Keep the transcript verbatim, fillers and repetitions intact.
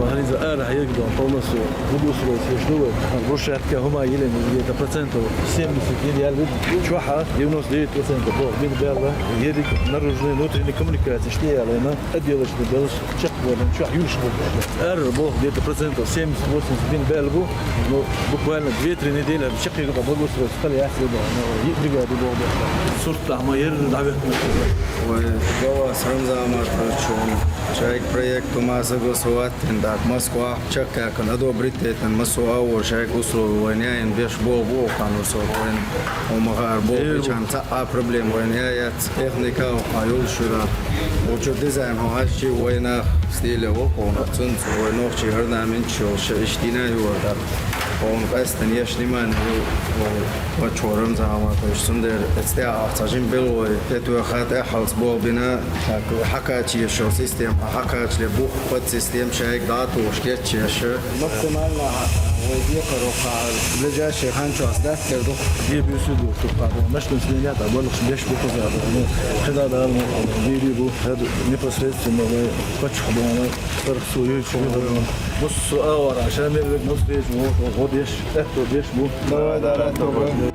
Хьалха ара хьаергдола полностью благоустройство еш ду вай. Брусчатка хӀума йиллина, где-то процентов семьдесят йилла яьлла. Чохь девяносто девять процентов болх бина баьлла. Ерриг наружный, внутренний коммуникацеш тӀеяьлла, отделочный белш чекхбоьлла, чохь юьллуш бу. Ара болх где-то процентов семьдесят-восемьдесят бина баьлла бу. Ну, буквально две-три недели чекхъяр ду-кх благоустройство, хала яц ду. Ну, йиъ бригаде болх беш. Сурт тӀехь ма ерра дӀахӀоьттина. Вай, Гавас Рамзан Маркович, шайга проект хӀума согласовать дина, дӀа Москва чекхъяьккхина, одобрить дайтина, массо а вор шайга условия вайна яйна беш болх бу, оха ну со вайна, хӀума гӀар болх бечарна цхьа а проблема вайна яц, техника а хьан йолуш вира. Вочу дизайн хьо хьаьжчи вайнах стиле вокхуна, цунца вай нохчий орнаменташ йолуш, иштта йина ювар дара. Хьуна къаьстина еш внимание ю, вай, вачхьо Рамзан Ахматович, цундела эцу тӀехь ахь цхьа жима белла вай, тӀетоьхна тӀаьххьалц болх бина, так, хьакхача еш йолу система, хьакхачале бух, подсистема шайга дӀатухуш, кечъеш. Максимально вай декхар ву-кх, ближайший хан чохь даттар ду. Де буьйсу ду, шу кхаба. Машина сменят, а болх беш бу кхуза. Ну, хеза дала, ну, де бу, хед непосредственно вай паччахь бу, ну, сарх су юй чу. Массо а вара, ша мел век массо а век, вот, вот, вот, деш, это деш бу. Давай, давай, давай.